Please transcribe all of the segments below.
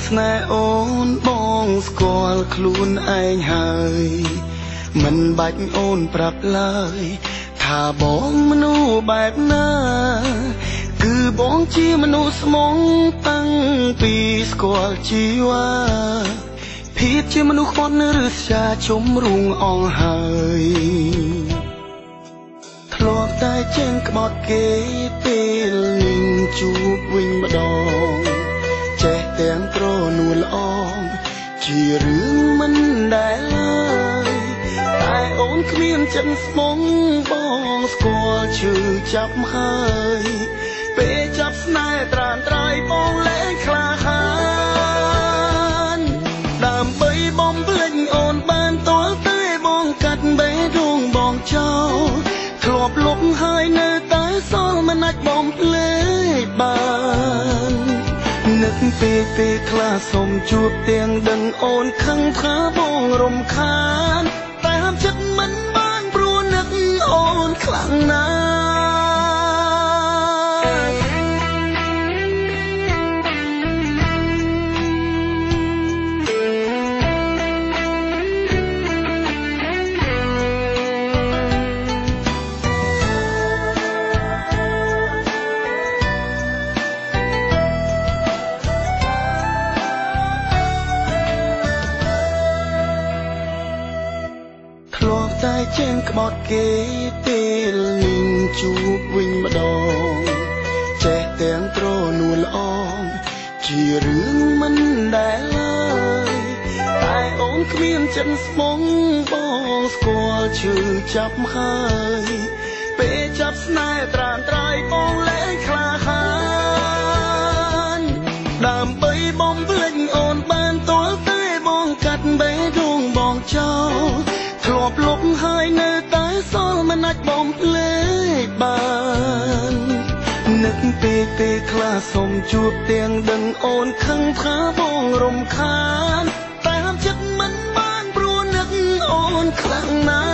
ស្នេហ៍អូនបងស្គាល់ខ្លួនឯងហើយមិនបាច់អូនប្រាប់ឡើយថាបងមនុស្សបែបណាគឺបងជាមនុស្សស្មងតាំងពីស្គាល់ជីវ៉ាភាពជាមនុស្សខ្មត់ឬស្យាជំរុងអងហើយធ្លាប់តែចេញក្បត់គេពេលនឹងជួបវិញម្ដងចេះទាំងប្រនួលអងជារឿងមិនដែលឡើយតែអូនគ្មានចិត្តស្មងបងស្គាល់ឈឺចាប់ហើយពេលចាប់ស្នេហ៍ត្រានត្រៃបងលែងក្លាហានដើម្បីបំភ្លេចអូនបានតលតែបងកាត់បេះដូងបងចោលធ្លាប់លុបហើយនៅតែសល់មិនអាចបំភ្លេចបាននឹកពេលពេលខ្លះសុំជួបទាំងដឹងអូនខឹងថាបងរំខានតែហាមចិត្តមិនបានព្រោះនឹកអូនខ្លាំងណាស់តែចេញក្បត់គេពេលនឹងជួបវិញម្ដងចេះទាំងប្រនួលអងជារឿងមិនដែលឡើយតែអូនគ្មានចិត្តស្មងបងស្គាល់ឈឺចាប់ហើយពេលចាប់ស្នេហ៍ត្រានត្រៃបងលែងក្លាហានដើម្បីបំភ្លេចអូនបានតលតែបងកាត់បេះដូងបងចោលធ្លាប់លុបហើយនៅតែសល់មិនអាចបំភ្លេចបាននឹកពេលពេលខ្លះសុំជួបទាំងដឹងអូនខឹងថាបងរំខានតែហាមចិត្តមិនបានព្រោះនឹកអូនខ្លាំងណា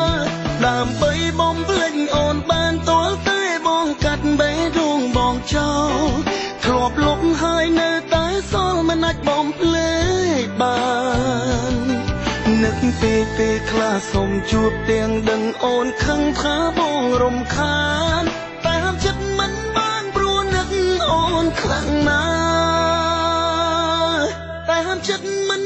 ស់ដើម្បីបំភ្លេចអូនបានតលតែបងកាត់បេះដូងបងចោលធ្លាប់លុបហើយនៅតែសល់មិនអាចបំភ្លេចបាននឹកពេលពេលខ្លះសុំជួបទាំងដឹងអូនខឹងថាបងរំខានតែហាមចិត្តមិនបានព្រោះនឹកអូនខ្លាំងណាស់តែហាមចិត្តមិន